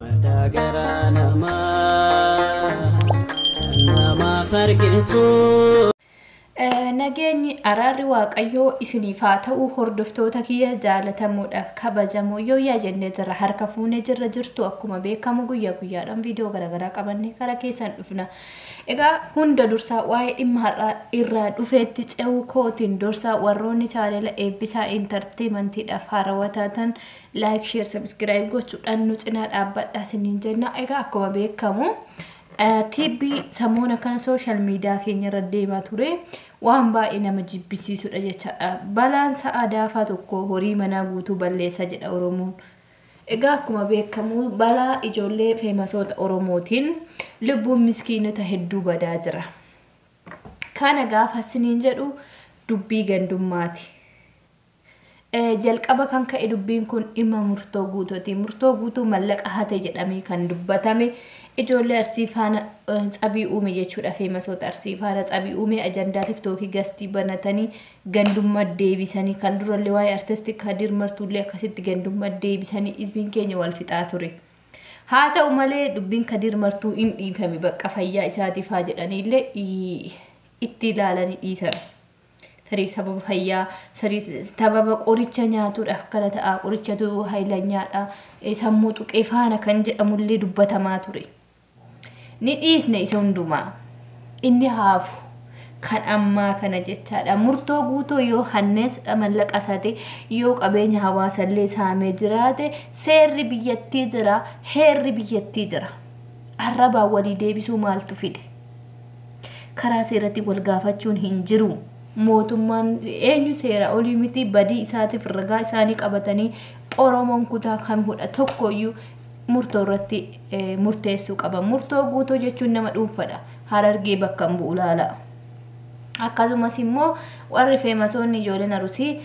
Madaa garaa namaa namaaf argitu. Nageenyi araarri Waaqayyoo isiniif haa ta'u, hordoftoota kiyya jaalatamuudhaaf kabajamoo. Yoo yaa jennee jirra, harka fuunee jirra jirtu. Akkuma beekamu guyyaa guyyaadhaan viidiyoo garaagaraa qabannee karaa keessan dhufna. Egaa hunda dursaa waa'ee dhimma har'aa irraa dhufeetti ce'uu kootiin dursaa, warroonni chaaneela Eebbisaa Intarteemantiidhaaf haarawaa taatan like, share, subscribe gochuudhaan nu cinaa dhaabbadhaa isiniin jenna. Egaa akkuma beekamu TB samoona kana social media keenya irra deemaa ture waan baay'ee nama jibbisiisudha jechaadha. Balaan sa'a daafaa tokko horii manaa guutuu balleessa jedha Oromoon. Egaa akkuma beekamu balaa ijoollee feemasoota Oromootiin lubbuun miskiinota hedduu badaa jira. Kana gaafa isiniin jedhu dubbii gandummaati. Jalqaba kan ka'e dubbiin kun dhimma Murtoo Guutuuti. Murtoo Guutuu mallaqa hate jedhamee kan dubbatame ijoollee Arsii faana tsabii uume jechuudha. Feemasoota Arsii faana tsabii uume, ajandaa TikTokii gastii banatanii gandummaa deebisanii, kan durallee waa'ee artisti Kadir Martuullee akkasitti gandummaa deebisanii hizbiin keenya wal fixaa ture. Haa ta'u malee dubbiin Kadir Martuu hin dhiifame, bakka fayyaa isaatiif haa jedhaniillee itti ilaalanii dhiisan. Tarii sababa fayyaa, tarii sababa qoricha nyaatuudhaaf kana ta'a, qorichatu hayilanyaadha, sammuu tuqee faana kan jedhamullee dubbatamaa ture. Ni dhiisne isa hundumaa. Inni haafu kan ammaa kana jechaadha. Murtoo Guutuu yoo hannees, mallaqa isaati yoo qabeenya hawaasallee saamee jiraate, seerri biyyattii jira, heerri biyyattii jira. Arrabaan walii deebisuu maaltu fide? Karaa seeratti wal gaafachuun hin jiru. Mootummaan eenyu seera olii miti, badii isaatiif ragaa isaanii qabatanii Oromoon kutaa kam godha tokkoyyuu murtoo irratti murteessuu qaba. Murtoo Guutuu jechuun nama dhuunfadha. Harargee bakka hin bu'u laala. Akkasumas immoo warri feemasoonni ijoolleen Arusii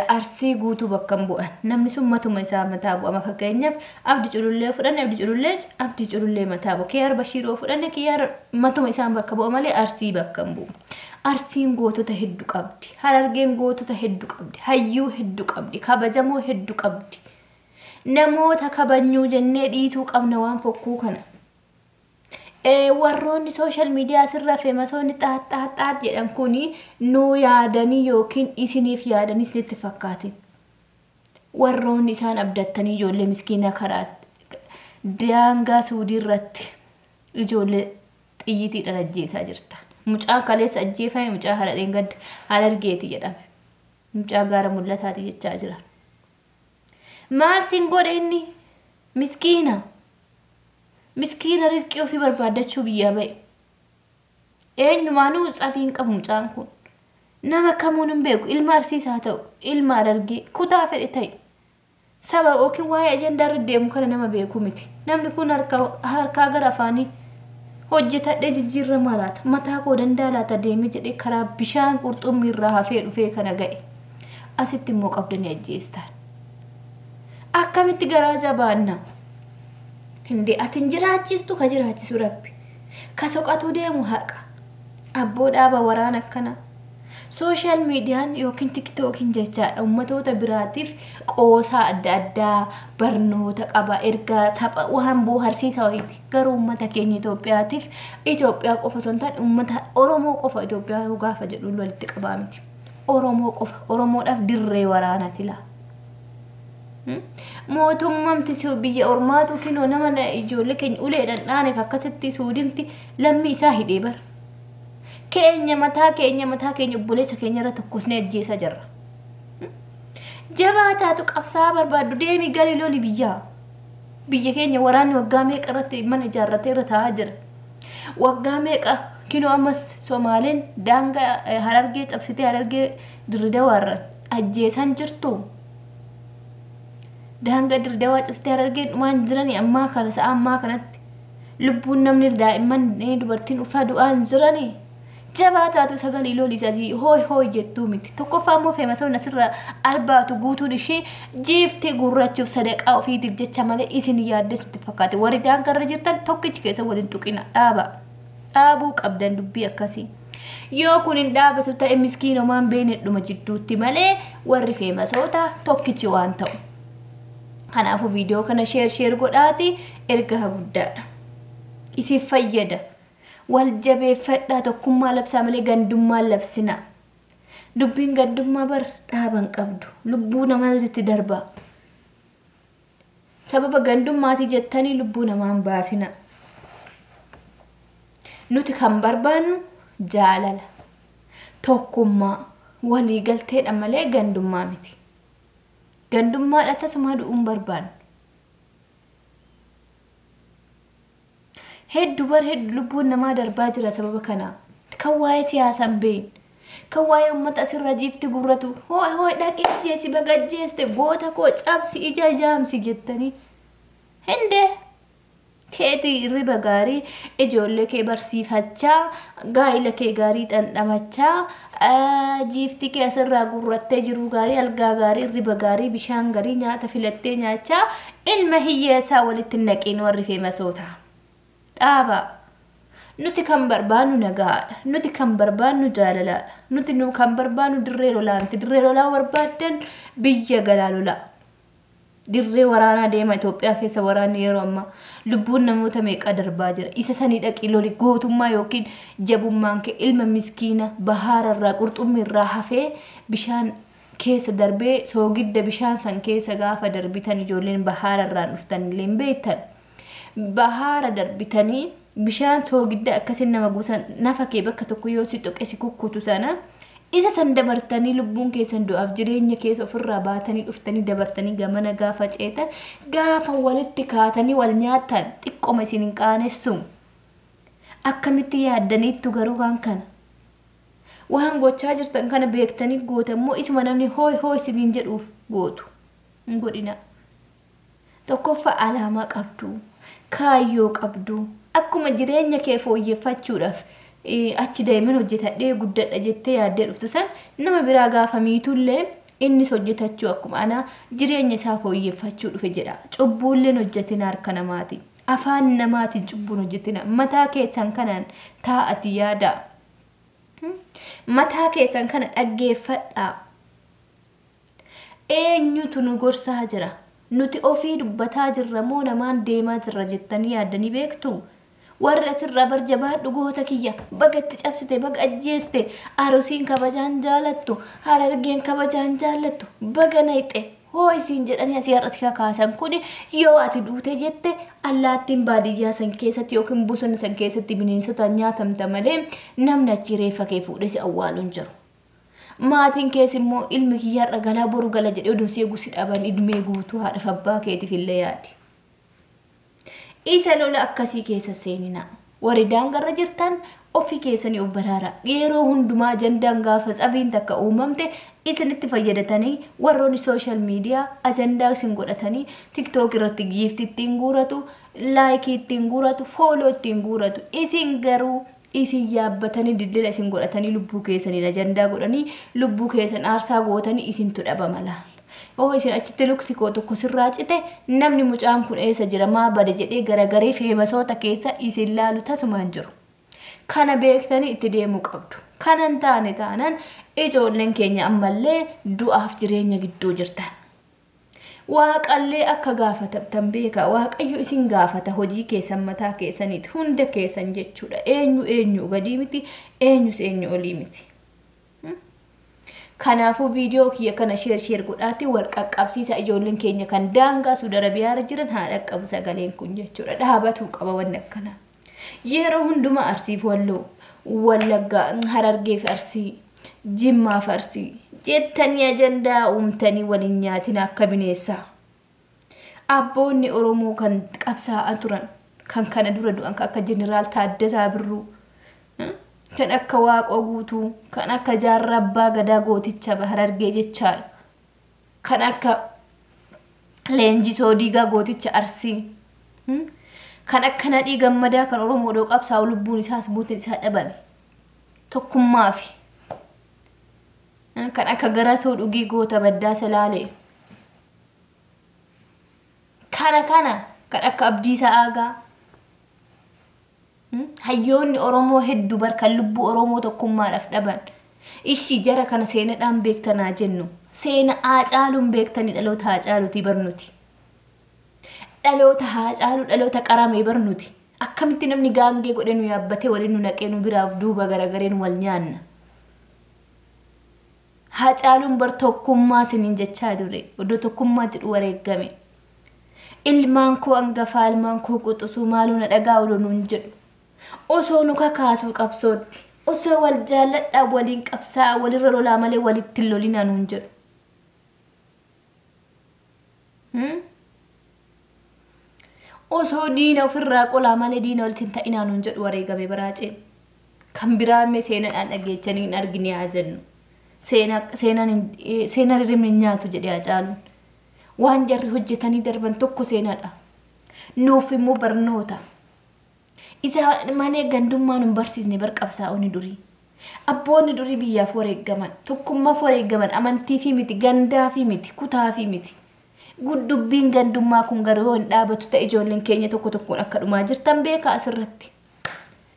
Arsii guutuu bakka hin bu'an. Namni sun matuma isaa mataa bu'ama. Fakkeenyaaf Abdi Culullee fudhanne, Abdi Culullee Abdi Culullee mataa bu'a. Kiyyaar Bashiiroo fudhanne, Kiyyaar matuma isaan bakka bu'a malee Arsii bakka hin bu'u. Arsiin gootota hedduu qabdi. Harargeen gootota hedduu qabdi. Hayyuu hedduu qabdi. Kabajamoo hedduu qabdi. Namoota kabajnuu jennee dhiisuu qabna waan fokkuu kana. Warroonni social media asirra feemasoonni xaat xaat xaat jedhan kuni nuu yaadanii yookiin isiniif yaadanii isinitti fakkaatin. Warroonni isaan abdattanii ijoollee miskiinaa karaa daangaa Suudii irratti ijoollee xiyyiitiidhaan ajjeesaa jirtan. Mucaa kaleessa ajjeefame mucaa haradheen gadda Harargeeti jedhame. Mucaa gaara mul'ataati jechaa jiran. Maal sin godhe inni? Miskiina. Miskiina rizqii ofii barbaaddachuu biyyaa ba'e. Eenyumaanuu tsabii hin qabu mucaan kun. Nama kamuun hin beeku, ilma Arsiis haa ta'u, ilma Harargee, kutaa fedhe ta'e. Saba yookiin waa'ee ajandaa irra deemu kana nama beeku miti. Namni kun harkaa gara afaanii hojjetadhee jijjiirama laata, mataa koo danda'a laata deemee jedhee karaa bishaan qurxummii irraa hafee dhufee kana ga'e. Asitti immoo qabdanii ajjeestan. Akkamitti garaa jabaanna? Hindee ati hin jiraachistu, ka jiraachisu Rabbi. Ka soqatuu deemu haqa. Abboo dhaaba waraana akkana. Social mediaan yookiin TikTokiin jechaadha ummatoota biraatiif qoosaa adda addaa, barnoota qaba, ergaa, tapha, waan bohaarsiisaa wayiiti. Garuu uummata keenya Itoophiyaatiif, Itoophiyaa qofa osoo hin taane uummata Oromoo qofa, Itoophiyaa gaafa jedhu walitti qabaa miti. Oromoo qofa, Oromoodhaaf dirree waraanaati laa. Mootummamti biyya ormaatu kinoo nama ijoollee keenya uleedhaan dhaaneef akkasitti Suudimti lammii isaa hidhee bara. Keenya mataa keenya mataa keenya obboleessa keenya irra tokkosnee ajjeesaa jirra. Jabaa taatu qabsaa barbaaddu deemi gali loli biyyaa. Biyya keenya waraanni waggaa meeqa irratti mana ijaarratee irra taa'aa jira. Waggaa meeqa kinoo ammas Somaaleen daangaa Harargee cabsitee Harargee Dirridawaarra ajjeesan jirtu. Daangaa Dirridawaa cabsitee Harargeen dhumaan jiranii ammaa kana, sa'a ammaa kanatti. Lubbuun namni, daa'imman, dubartiin ulfaa du'aan jiranii. Jabaa taatu sagalee lolii asii hooy hooy jettuu miti. Tokkoffaa immoo feemasoon asirra albaatu guutuun ishee jiiftee gurraachuuf sadaqaa ofiitiif jecha malee isin yaaddes itti fakkaate. Warri daangarra jirtan tokkichi keessa waliin tuqina, dhaaba. Dhaabuu qabdan dubbii akkasii. Yoo kun hin dhaabatu ta'e miskiinomaan beenedhuma jidduutti malee warri feemasoota tokkichi waan ta'u. Kanaafuu viidiyoo kana share share godhaati, ergaa guddaadha. Isin fayyada. Wal jabeeffadhaa, tokkummaa labsaa malee gandummaa labsinaa. Dubbiin gandummaa bar dhaaban qabdu. Lubbuu namaatti darba. Sababa gandummaatii jettanii lubbuu namaa hin baasina. Nuti kan barbaannu jaalala, tokkummaa, waliigalteedha malee gandummaa miti. Gandummaadha tasumaa du'uun barbaannu. Hedduu bar hedduu lubbuun namaa darbaa jira sababa kanaa. Kan waa'ee siyaasaa hin beekne, kan waa'ee uummata asirraa jiifti gurratu, hoo'i hoo'i dhaqee ajjeesi, baga ajjeeste, goota koo cabsi, ija jaamsi jettanii. Hindee keetii hirriba gaarii ijoollee kee barsiifachaa, gaa'ila kee gaarii dhandhamachaa, jiifti kee asirraa gurrattee jiruu gaarii, algaa gaarii, hirriba gaarii, bishaan gaarii, nyaata filattee nyaachaa, ilma hiyyeessaa walitti hin naqiin warri feemasoota. Dhaabaa. Nuti kan barbaannu nagaadha. Nuti kan barbaannu jaalalaadha. Nuti nu kan barbaannu dirree lolaa miti. Dirree lolaa barbaaddan biyya galaa lolaa. Dirree waraanaa deema. Itoophiyaa keessa waraanni yeroo ammaa lubbuun namoota meeqa darbaa jira. Isa sanii dhaqii loli. Gootummaa yookiin jabummaan kee ilma miskiina bahaararraa qurxummiirraa hafee bishaan keessa darbee, soogidda bishaan san keessa gaafa darbitan ijoolleen bahaararraan dhuftan illee hin beektan. Bahaara darbitanii bishaan soogidda akkasiin nama guusan, nafa kee bakka tokko yoo si tuqe si kukkutu sana, isa san dabartanii lubbuun keessan du'aaf jireenya keessa ofirraa baatanii dhuftanii dabartanii gamana gaafa ceetan, gaafa walitti kaatanii wal nyaattan xiqqoma isin hin qaanessu. Akkamitti yaaddaniittu garuu waan kana? Waan gochaa jirtan kana beektanii gootan moo isuma namni hooy hooy isiniin jedhuuf gootu? Hin godhina. Tokkoffaa alaamaa qabdu, kaayyoo qabdu, akkuma jireenya kee fooyyeffachuudhaaf achi deemin hojjetadhee guddadha jettee yaaddee dhuftu san, nama biraa gaafa miitullee innis hojjetachuu akkuma ana jireenya isaa fooyyeffachuu dhufe jedha. Cubbuulleen hojjetina harka namaatiin. Afaan namaatiin cubbuun hojjetina. Mataa keessan kanaan taa'ati yaada. Mataa keessan kana dhaggeeffadhaa. Eenyutu nu gorsaa jira? Nuti ofii dubbataa jirra moo namaan deemaa jirra jettanii yaaddanii beektu? Warri asirraa bar jabaadhu goota kiyya, baga itti cabsite, baga ajjeeste, Arusiin kabajaan jaalattu, Harargeen kabajaan jaalattu, baga nayxe hoo isiin jedhanii asii har'a si kakaasan kun, yoo ati duute jette allaattiin baadiyyaa san keessatti yookiin bosona san keessatti bineensotaan nyaatamta malee namni achi reeffa kee fuudhee si awwaalu hin jiru. Maatiin kees immoo ilmi kiyya har'a galaa boru gala jedhee odoo si eegu si dhaban, idmee guutuu haadhaaf abbaa keetiif illee yaadi. Isa lola akkasii keessa seenina. Warri daangarra jirtan ofii keessanii of baraara. Yeroo hundumaa ajandaan gaafa tsabiin takka uumamte isinitti fayyadatanii warroonni social media ajandaa isin godhatanii TikTok irratti gift ittiin guuratu, like ittiin guuratu, follow ittiin guuratu. Isin garuu isin yaabbatanii dildila isin godhatanii lubbuu keessaniin ajandaa godhanii lubbuu keessan aarsaa gootanii isintu dhabama laal. Yoo isin achitti lukti koo tokko sirraa cite, namni mucaan kun eessa jira, maa bade jedhee garagaree feemasoota keessa isin laalu tasumaan jiru. Kana beektanii itti deemuu qabdu. Kana hin taane taanaan ijoolleen keenya ammallee du'aaf jireenya gidduu jirtan. Waaqallee akka gaafatamtan beeka. Waaqayyo isin gaafata hojii keessan mataa keessaniiti. Hunda keessan jechuudha. Eenyu eenyu gadii miti, eenyus eenyu olii miti. Kanaafuu viidiyoo kiyya kana share share godhaati wal qaqqabsiisa. Ijoolleen keenya kan daangaa Suudi Arabiyaarra jiran haa dhaqqabu sagaleen kun jechuudha. Dhaabatuu qaba wanni akkanaa. Yeroo hundumaa Arsiif Walloo, Wallaggaa, Harargeef Arsii, Jimmaaf Arsii jettanii ajandaa uumtanii waliin nyaatina akka bineessaa. Abboonni Oromoo kan qabsaa'aa turan, kan kana dura du'an, kan akka Jeneraal Taaddasaa Birruu, kan akka Waaqoo Guutuu, kan akka Jaarraa Abbaa Gadaa gooticha Harargee jechaadha. Kan akka Leenjisoo Diigaa gooticha Arsii. Kan akka Nadhii Gammadaa kan Oromoodhoo qabsaa'u lubbuun isaas buutiin isaa dhabame. Tokkummaa fi kan akka Garasoo Dhugii goota Baddaa Salaalee. Kana kan akka Abdiisaa Aagaa. Hayyoonni Oromoo hedduu bar kan lubbuu Oromoo tokkummaadhaaf dhaban. Ishii jara kana seenadhaan beektanaa jennu. Seena Haacaaluun beektanii dhaloota Haacaaluutii barnuti. Dhaloota Haacaaluu dhaloota qaramee barnuti. Akkamitti namni gaangee godhee nu yaabbatee waliin nu naqee nu biraaf duuba garagareen wal nyaanna. Haacaaluun bar tokkummaa isiniin jechaa ture. Iddoo tokkummaatti wareegame. Ilmaan koo hangafaa ilmaan koo quxisuu maaloo na dhagaa odoo nuun jedhu. Osoo nu kakaasuu qabsootti. Osoo wal jaalladhaa waliin qabsaa walirra lolaa malee walitti hin lolinaa nuun jedhu. Osoo diina ofirraa qolaa malee diina walitti hin ta'inaa nuun jedhu wareegame baraacee. Kan biraa immoo seenaadhaan dhageechanii hin argine haa jennu. Seenaan hirribni hin nyaatu jedhee Haacaaluun. Waan jarri hojjetanii darban tokko seenaadha. Nuuf immoo barnoota. Isa malee gandummaa nu barsiisne bar qabsaa'onni durii. Abboonni durii biyyaaf wareegaman, tokkummaaf wareegaman, amantii fi miti, gandaa fi miti, kutaa fi miti. Dubbiin gandummaa kun garuu yoo hin dhaabatu ta'e ijoolleen keenya tokko tokkoon akka dhumaa jirtan beekaa asirratti.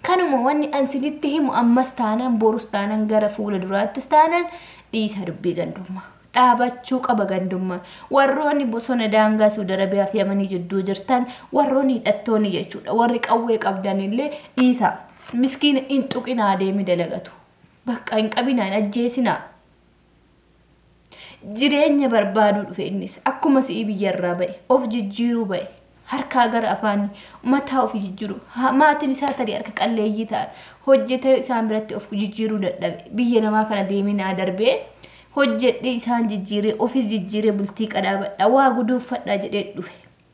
Kanuma wanni an isinitti himu ammas taanaan borus taanaan gara fuula duraattis taanaan dhiisa dubbii gandummaa. Dhaabachuu qaba gandummaa. Warroonni bosona daangaa Suudi Arabiyaa fi Yamanii jidduu jirtan warroonni hidhattoonni jechuudha. Warri qawwee qabdan illee dhiisa. Miskiina hin tuqinaa deemi dalagatu. Bakka hin qabinaa hin ajjeesinaa. Jireenya barbaaduu dhufe innis akkuma si'ii biyyarraa ba'e of jijjiiruu ba'e. Harkaa gara afaanii mataa ofii jijjiiru maatiin isaa tarii harka qalleeyyii ta'an hojjetee isaan biratti of jijjiiruu dadhabe biyya namaa kana deemee naa darbee hojjedhee isaan jijjiiree ofis jijjiiree bultii qadaabadha waa guduunfadhaa jedhee dhufe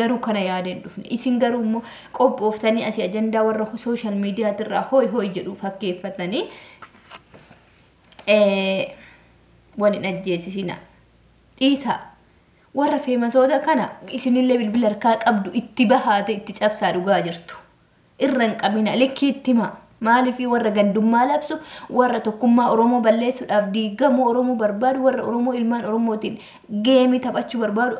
garuu kana yaadee hin dhufne isin garuu immoo qophooftanii asii ajandaa warra sooshaal miidiyaatirraa hooy hooy jedhu fakkeeffatanii waliin ajjeesisina dhiisaa. Warra feemasoota kana isinillee bilbila harkaa qabdu itti bahaate itti cabsaa dhugaa jirtu. Irra hin qabina likkii itti himaa. Maaliif warra gandummaa labsu warra tokkummaa Oromoo balleessuudhaaf diigamuu Oromoo barbaadu warra Oromoo ilmaan Oromootiin geemii taphachuu barbaadu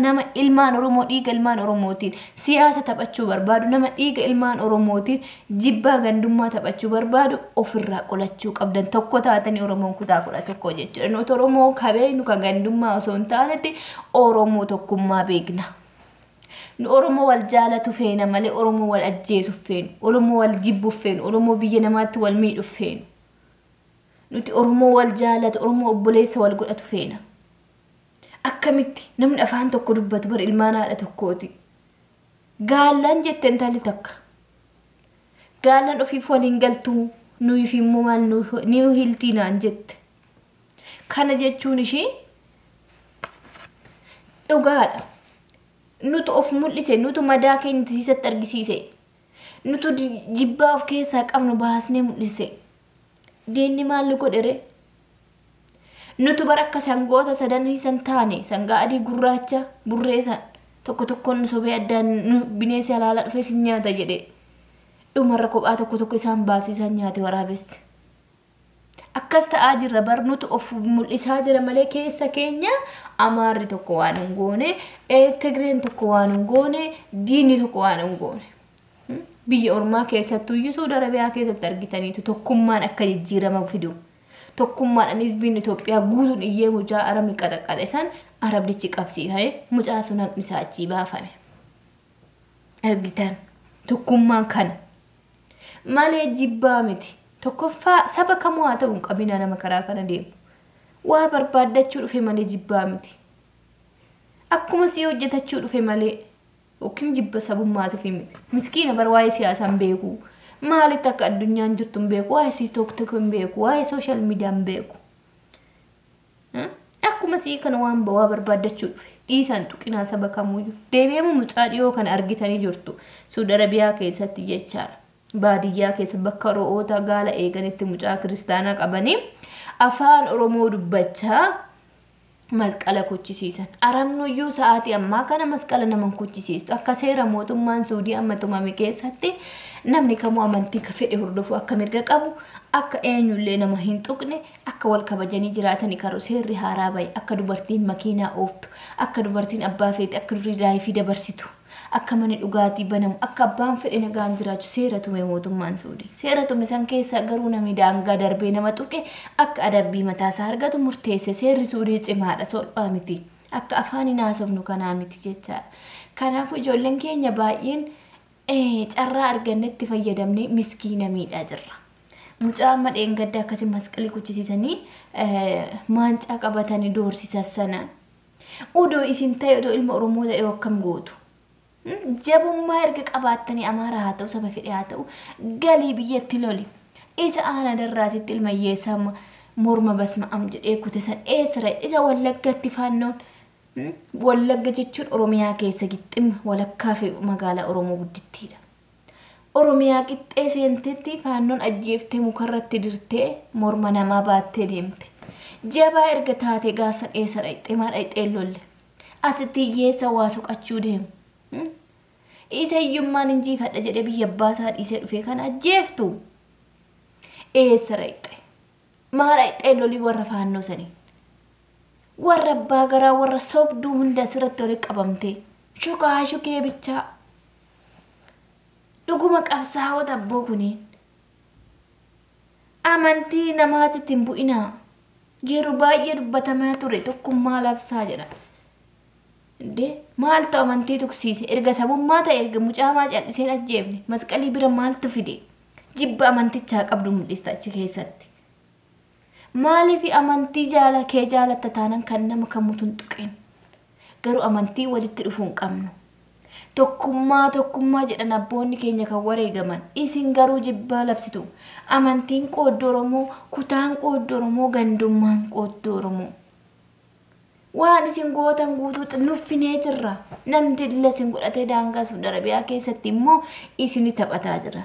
nama ilmaan Oromoo dhiiga ilmaan Oromootiin siyaasa taphachuu barbaadu nama dhiiga ilmaan Oromootiin jibbaa gandummaa taphachuu barbaadu ofirraa qolachuu qabdan tokko taatanii Oromoon kutaa 11 jechuudha. Nuti Oromoo kabeenu kan gandummaa osoo hin taanetti Oromoo tokkummaa beekna. Nu Oromoo wal jaalatu feena malee Oromoo wal ajjeesu feenu, Oromoo wal jibbu feenu, Oromoo biyya namaatti wal miidhu feenu. Nuti Oromoo wal jaalatu, Oromoo obboleessa wal godhatu feena. Akkamitti namni afaan tokko dubbatu bar ilmaan haadha tokkooti. Gaallaan jette intalli takka. Gaallaan ofiif waliin galtuu nuyiif immoo maal niu hiltii naan jette. Kana jechuun ishii dhugaadha. Nutu of mul'ise, nutu madaa keenya tisiisatti argisiise, nutu jibbaa of keessaa qabnu baasnee mul'ise. Diinni maal nu godhere? Nutu bara akka sangoota sadanii san taane, sangaa adii gurraacha burree san tokko tokkoon nu sobee addaan nu bineensi alaalaa dhufee sin nyaata jedhee dhumarra kophaa tokko tokko isaan baasee isaan nyaate waraabessi. Akkas ta'aa jirra bar nutu of mul'isaa jira malee keessa keenya Amaarri tokko waan hin goone, Tigreen tokko waan hin goone, diinni tokko waan hin goone. Biyya ormaa keessattuu iyyuu Suudi Arabiyaa keessatti argitaniitu tokkummaan akka jijjiirama fidu. Tokkummaadhaan hizbiin Itoophiyaa guutuun iyyee mucaa Arabni qaxaqqaxe san Arabdichi qabsiifame mucaa sun haqni isaa achii baafame. Argitan tokkummaan kana malee jibbaa miti. Tokkoffaa saba kamuu haa ta'u hin qabinaa nama karaa kana deemu. Waa barbaaddachuu dhufe malee jibbaa miti. Akkuma si hojjetachuu dhufe malee yookiin jibba sabummaatiif miti. Miskiina bar waa'ee siyaasaa hin beeku. Maalitti akka addunyaan jirtu hin beeku. Waa'ee TikTok hin beeku. Waa'ee sooshaal miidiyaa hin beeku. Akkuma sii kana waan waa barbaaddachuu dhufe. Dhiisaan tuqinaa saba kamuyyuu. Deebi'ee mucaa dhiyoo kana argitanii jirtu. Suudi Arabiyaa keessatti jechaadha. Baadiyyaa keessa bakka ro'oota gaala eeganitti mucaa kiristaanaa qabanii afaan Oromoo dubbachaa masqala kuchisiisan. Arabnuyyuu sa'aatii ammaa kana masqala nama kuchisiistu. Akka seera mootummaan Suudii amma tumame keessatti namni kamuu amantii fedhe hordofu akka mirga qabu, akka eenyullee nama hin tuqne, akka wal kabajanii jiraatanii karu seerri haaraa bahe, akka dubartiin makiinaa ooftu, akka dubartiin abbaa feete, akka durii laayifii dabarsitu, akka manni dhugaatii banamu, akka abbaan fedhe nagaan jiraachuu seera tume mootummaan Suudii. Seera tume san keessa garuu namni daangaa darbee nama tuqe akka adabbii mataasaa argatu murteesse. Seerri Suudii cimaadha, solphaa miti. Akka afaan hin haasofnu kanaa miti jechaadha. Kanaafuu ijoolleen keenya baay'een carraa argannetti fayyadamnee miskiina miidhaa jirra. Mucaa amma dheengadda akkasii masqalii kuchisiisanii maancaa qabatanii doorsisan sana. Odoo isin ta'e, odoo ilma Oromoo ta'e akkam gootu? Jabummaa erga qabaattanii, Amaara haa ta'u, saba fedhe haa ta'u, galii biyyatti loli. Isa aana darraatitti ilma hiyyeessaa morma basma am jedhee kute san eessa? Isa Wallaggatti faannoon, Wallagga jechuun Oromiyaa keessa gixxima walakkaa fi magaalaa Oromoo guddittiidha. Oromiyaa qixxee seentetti faannoon ajjeeftee mukarratti dirtee morma namaa baattee deemte. Jabaa erga taate gaasa eessa dhayxee? Maa dhayxee lolle? Asitti hiyyeessa waa soqachuu deemu. Isa hiyyummaan injiifadha jedhee biyya abbaasaa dhiisee dhufee kana ajjeeftu. Eessa dhayxe? Maa dhayxee lolii warra faannoo sanii? Warra abbaa garaa, warra sobduu hunda asirratti walitti qabamtee shukaa shukee bichaa. Dhuguma qabsaa'ota abboo kuniin. Amantii namaatitti hin bu'inaa. Yeroo baay'ee dubbatamaa ture, tokkummaa labsaa jedha. Indee maaltu amantii tuqsiise? Erga sabummaa ta'e, erga mucaa maa calliseen ajjeefne? Masqalii bira maaltu fide? Jibba amantichaa qabdu mul'ista achi keessatti. Maaliif amantii jaala kee jaalatta taanan kan nama kamutu hin tuqin? Garuu amantii walitti dhufuu hin qabnu. Tokkummaa tokkummaa jedhan abboonni keenya kan wareegaman. Isin garuu jibbaa labsitu. Amantiin qooddoo Oromoo, kutaan qooddoo Oromoo, gandummaan qooddoo Oromoo. Waan isin gootan guutuu nuffinee jirra. Namni dilla isin godhatee daangaa Suudi Arabiyaa keessatti immoo isini taphataa jiran.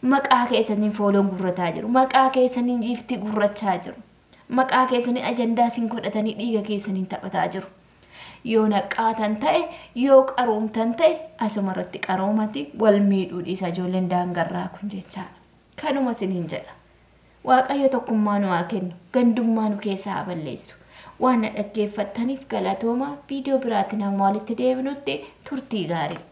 Maqaa keessaniin fooloo gurrataa jiru. Maqaa keessaniin giiftii gurrachaa jiru. Maqaa keessaniin ajandaa isin godhatanii dhiiga keessaniin taphataa jiru. Yoo naqaatan ta'e, yoo qaroomtan ta'e, asuma irratti qaroomati wal miidhuu dhiisa ijoolleen daangarraa kun jechaadha. Kanuma isiniin jedha. Waaqayyo tokkummaa nu haa kennu. Gandummaa nu keessaa haa balleessu. Waan na dhaggeeffattaniif galatooma. Viidiyoo biraatiin hamma walitti deebinutti turtii gaarii.